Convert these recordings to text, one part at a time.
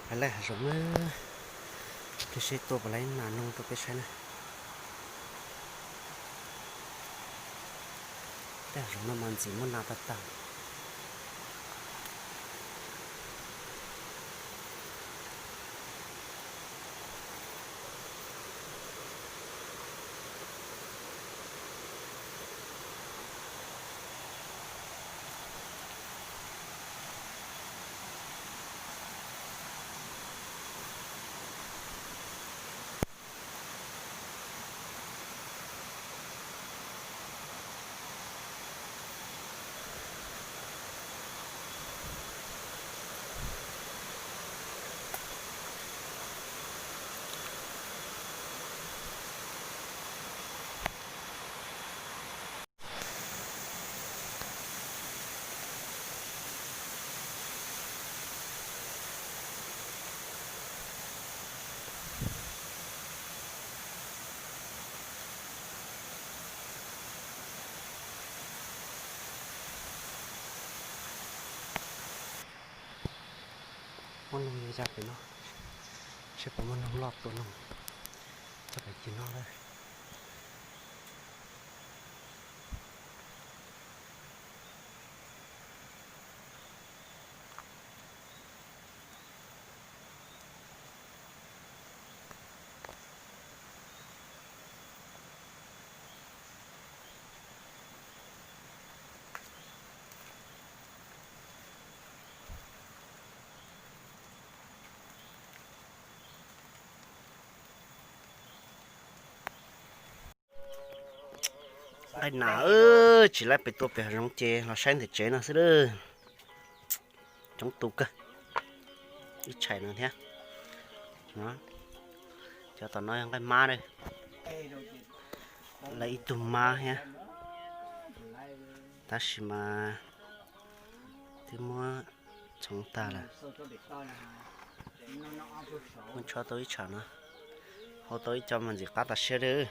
Peb laij hav zoov na, peb seb tua puas laib nas noog rau peb saib na. Tej hav zoov no mas ntxim muaj nas tag tag. Muaj noog ya pem no, seb puas muaj noog loj tua noog coj pem cig noj lawm. Nqaij nas, tsis laib pem tua pem hav zoov ces los saib ntawm tsev no xwb lawm. Coob tus kawg, ib tshais no thiab. Cov tom no yog nqaij mab na, lawv ib tug mab thiab, tab sis mas twb muab txhoov tag lawm. Muab tshuab tau ib tsham no, hau tau ib co mas ntxim qab tas siab lawm.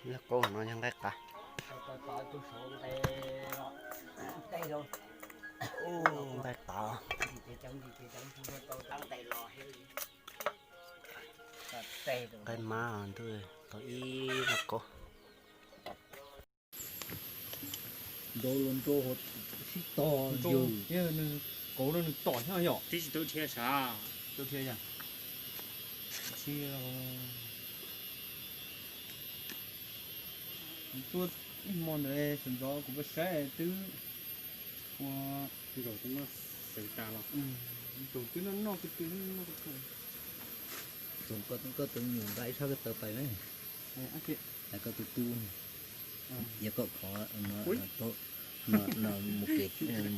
Lub qaub no yog nqaij qav. Nqaij qav. Nqaij mab ntuj, tau ib lub kaub. Nrau los nrau sib tog yus. Kauv no nws tom thiab yom. Twb tsis tau dhia sav. Tau dhia yom. Tuaj ib hmo ntawd sawv ntxov kuv pab saib twb ua zaum twb muab xaws tas los. Zaum twb noj noj kawg twg noj kawg twg. Koj tus nyuam nqa ib tshab ko taw pais na. Koj tus tub, yog koj khov mus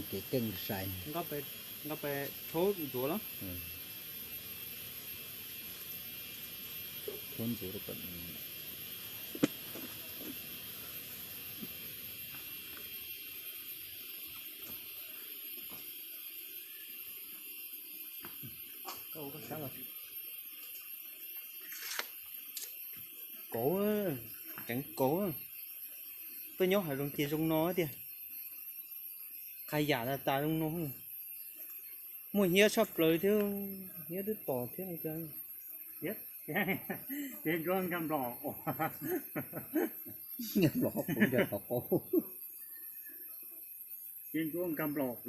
kev keej sai. Nqa pais rhaub ntxuav los. Rhaub ntxuav rau kom kauv, tseev kauv. Tuaj nyob hav zoov ces zoo no tiag. Qhov yam tas tas zoo no. Muaj hnyiab tshaj plaws thiab, hnyiab twb tom thiab. Ces ntsuab nkag nplos, nkag nplos qhov qub nrog qhov qaub. Ces ntsuab nkag nplos.